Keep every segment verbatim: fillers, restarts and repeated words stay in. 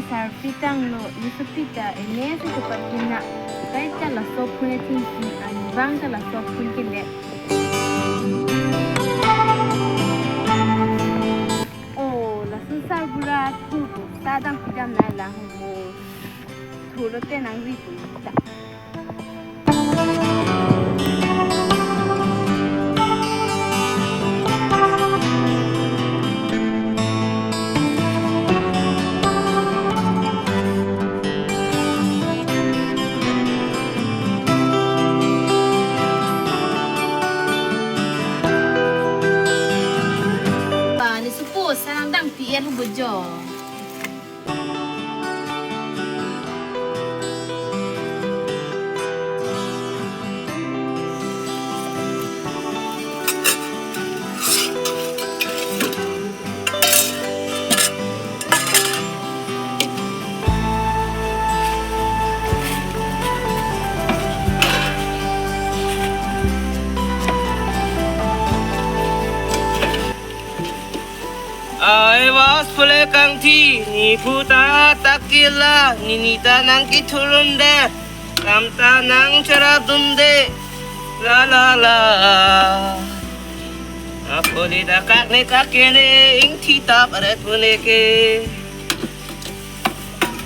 Sarpi tanglo, ne sopi ta ene si kepakin na. Kaita laso phone thengsi, arnivang ta laso phone kele. Oh, laso sarbura thu ko sa dam pidam nai lang ho. Thu lote nangri ko ta. Ba, ne sopo sa nangdang P L hu bojo. Ai vas pule kangthi, ne phu ta takila, ne ni ta nangkithurunde, kam ta nangcheradunde, la la la. Apoli ta kak ne kak ke ne, ingthi tap aret pune ke.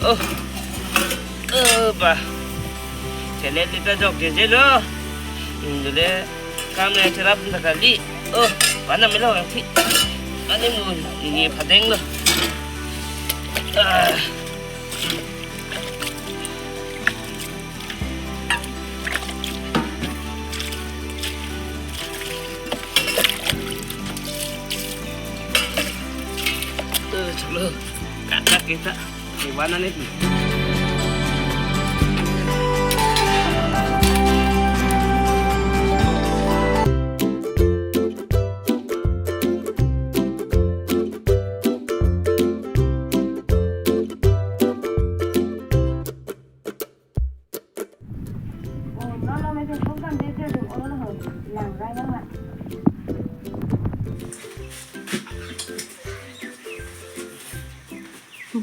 Oh. Eh, ba. Chelet lita jok jeje lo. Indule kam ne cherap nda kali. Oh, panam melo yang thi. Ani mun ini padeng lo. Ah. Eh, chalo. Kakak kita. Di mana nih?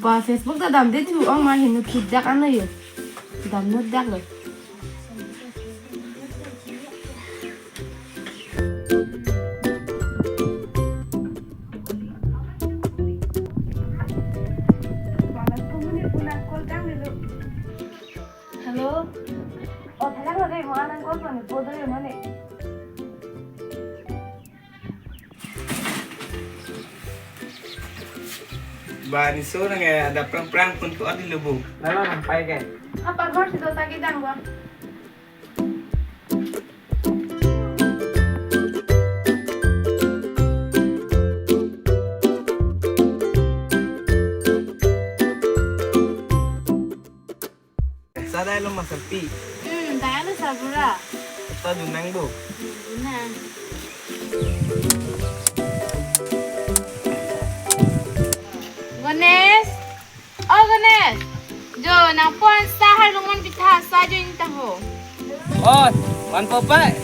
Ba, Facebook ta damde thu ong ma hinu khidak ano yo. Damno dak lo. Hello. Oh, thalang lagi mo anang call pon bodo yo mane. Ba, ne so nang ada prang prang pun tu adi lebu. Lalo nang pai ke. Apa gor si dosa kita gua. Sa dai lo masarpi. Hmm, dai lo sarbura. Sa dunang bo. Dunang. Ganesh. Oh, Ganesh. Jo, nangpon sa harlumon pitha sa jo ingtang ho. Oh, man po pai.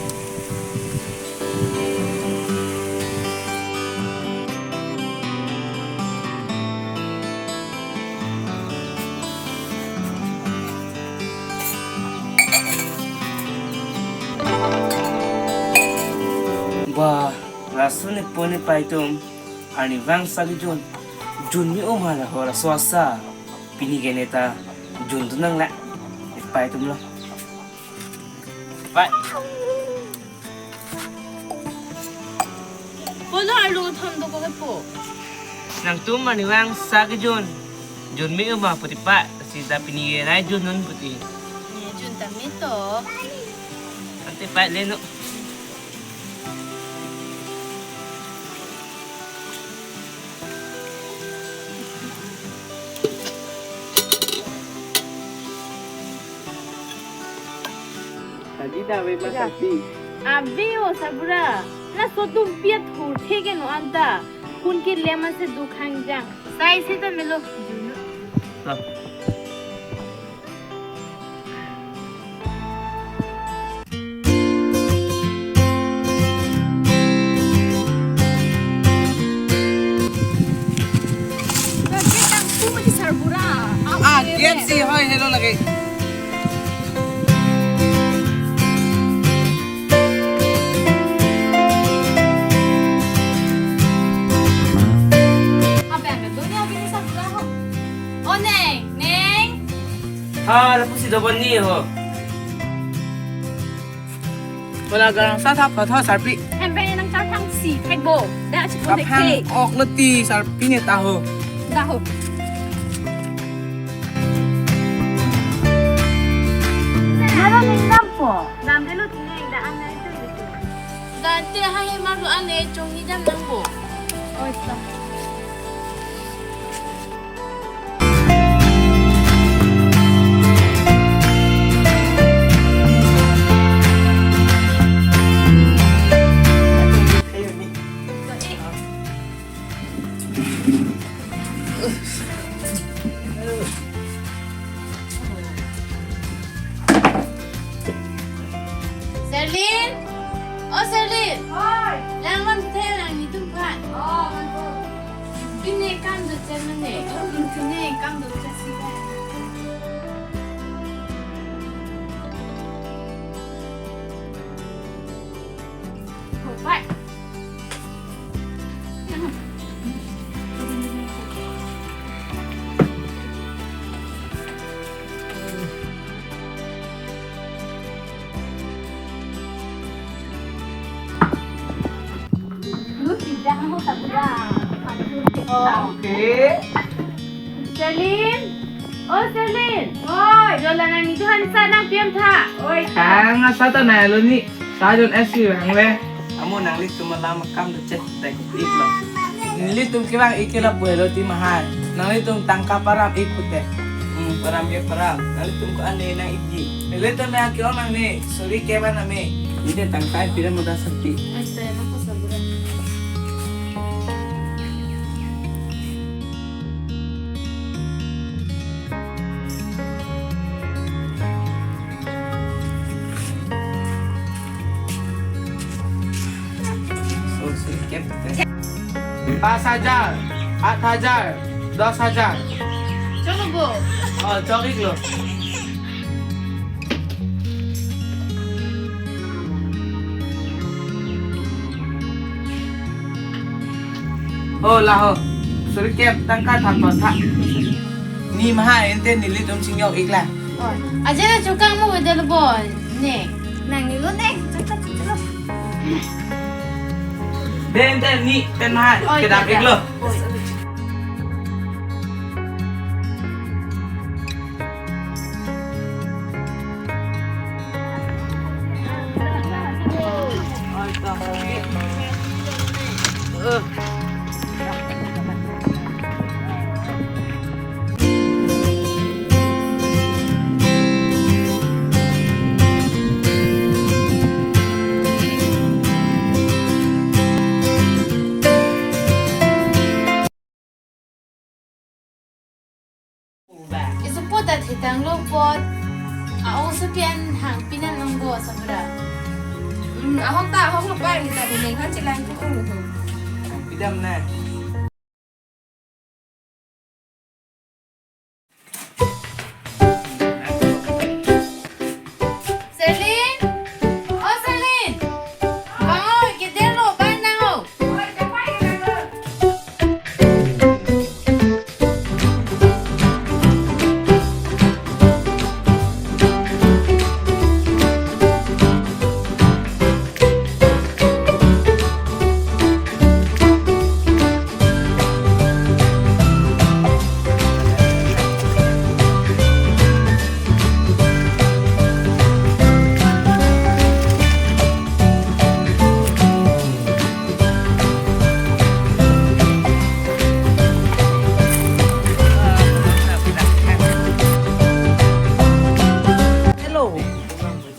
Ba, laso ne pone pai atum, arnivang sa kejun, junmi oma la ho laso asa, pini ke ne ta jun tu nang la, pai atum lo. Pai. Polo arlo thom do ko ke po. Nangtum arnivang sa kejun. Junmi oma puti pai, sita pini ke nai jun non puti. Ne jun tame to. Ante pai leno. Tadi da ave ma. Ya. Tapi. Ave o sarbura. Laso atum piat thur thek ke no anta. Kun ke lema se dukhangjang. Sai sita melo. Juno. Ah. Target tangku mati sarbura. Let's see, hoi helo lake. Apa yang dunia gini sabra ho? Oh, Neng, Neng. Ha, lapusi dobon ni ho. Wala garang sa thap thap sarpi. Hem pen nang char thang si thek bo. Da si ko thek thek. Kaphang ok lo ti sarpi ne ta ho. Da ho. Nara neng dam po. Dam de lo ti neng da an nai tu. Da te ha he mar lo an ne chong ni dam nang bo. Oi sa. Serlin? Oh, Serlin. Hoi. Lang lang te lang ni tum kan. Oh, man po. Pine kam do chen mane. Pine kam do chen si kan. Hopai. Lu tidak mau tak pulang. Oh, oke. Serlin. Oh, Serlin. Oi. Jo lang nang ni tu han sa nang piam tha. Oi. Kang asa ta nai lo ni. Sa jon esi bang le. Amo nanglitum alam akam do chet tek ik lo. Nelitum kevang ik ke lapu helo ti mahai. Nanglitum tangka param ik pute. Hmm, param ke param. Nanglitum ko ane nang ikji. Nelitum ya ke-ong nangne. Suri ke ba name. Ini tangka pira muda sepi. Asta ya, nang ko sabura. Pas hajar, aat hajar, dos hajar. Cholo bo. Oh, chok ik lo. Oh, laho. Suri kep tangka thap thap. Ni maha ente nelitum chingjok ik la. Oh. Aja na chukang mo wedel bo. Ne. Nang ni lo ne. Chakka chakka. De ente ni pen maha. Oh, kedam iya, ik lo. Iya. Oh. Isu pot ta thitang lo pot. Aong sepian hang pinan nang bo sabra. Hmm, ahok ta ahok lo pa ni ta ni neng han chilang ko ko. Pidam na. Selin? Oh, Selin! Bang oi, kedeng lo, bang nang o. Hello.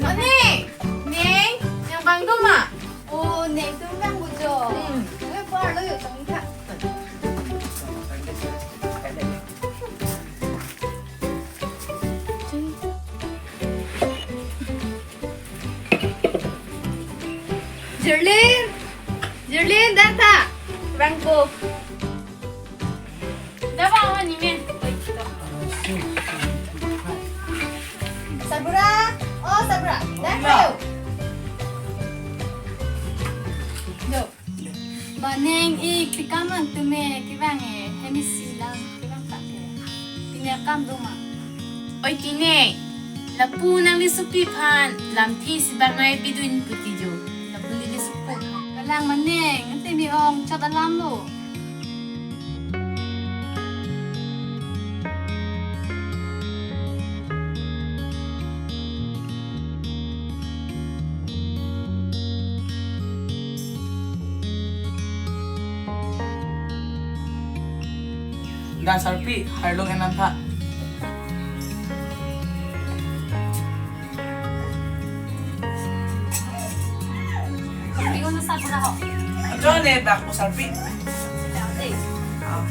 Mane, neng, nang bang do ma? Oh, neng tum bang bujo. Hmm. Eh, par lo yo tong ka. Jerlin, Jerlin, datang. Bang ko. Dah bang, oh, ni men. Oi, kita. Maneng ik tikam lang tume kevang e, hemi silang kevang tak e. Pine akam do ma? Oi Tine, lapu nangli sopi aphan lamthe isi bang nai pidun puti jo. Lapu neli sopo. Kalang Maneng, ante mi ong chot alam lo. Da sarpi, harlung enan tha. Sarpi, ko na sa pura ho. Ajo ne bak ko sarpi. Sarpi. Ah.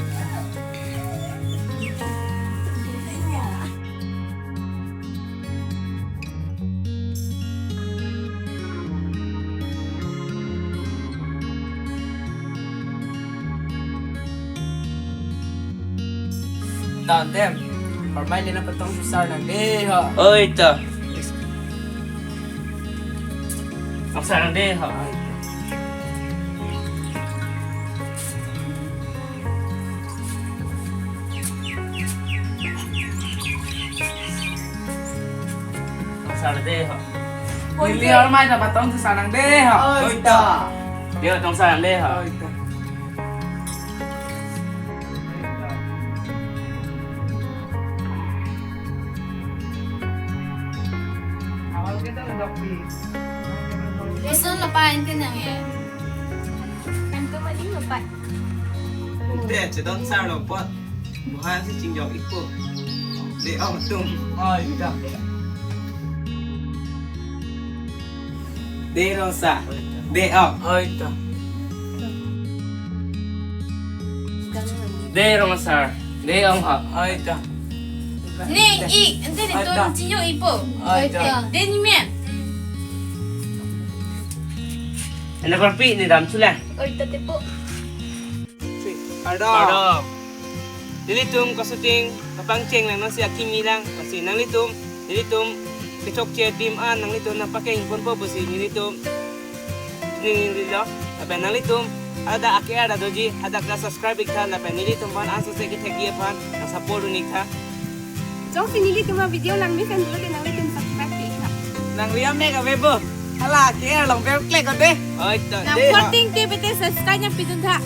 Tantem, hormai lena patong sar nang de ho. Oi ta. Tong sar nang de ho. Tong sar de ho. Oi, neli te. Hormai ta patong sar nang de ho. Oi ta. Dia tong sar nang de ho. Oi ta. Lason lapai ante nang e. Nang tu maling lapai. Ante chedon sar lo pot. Buhan si chingjok ikpo. De-ong atum. Oi ta. De-ong sar. De-ong. Oi ta. De-ong sar. De-ong ha. Oi ta. Ne ik, ante ne, oi ta, ton chingjok ikpo. Oi ta. De ni men. Anda korpi ne dam sulang. Oi ta tepo. Kardom. Kardom. Nelitum kasuting kapangcheng lang nangsi akimi lang, lasi nanglitum, nelitum kechokche adim an nanglitum nangpakeng ponpo pusi nelitum ningrilo. Lapen nanglitum ada ake ada doji, ada kla subscribe ik tha, lapen nelitum aphan ansose kethekji aphan nang support un ik tha. Jongsi nelitum avideo langmesen pulote nanglitum subscribe ik tha. Nangli amek ave bo. Hala ke along bell click ode. Oi ta. Nang de ha. Korting te bete subscribe nangpidun tha.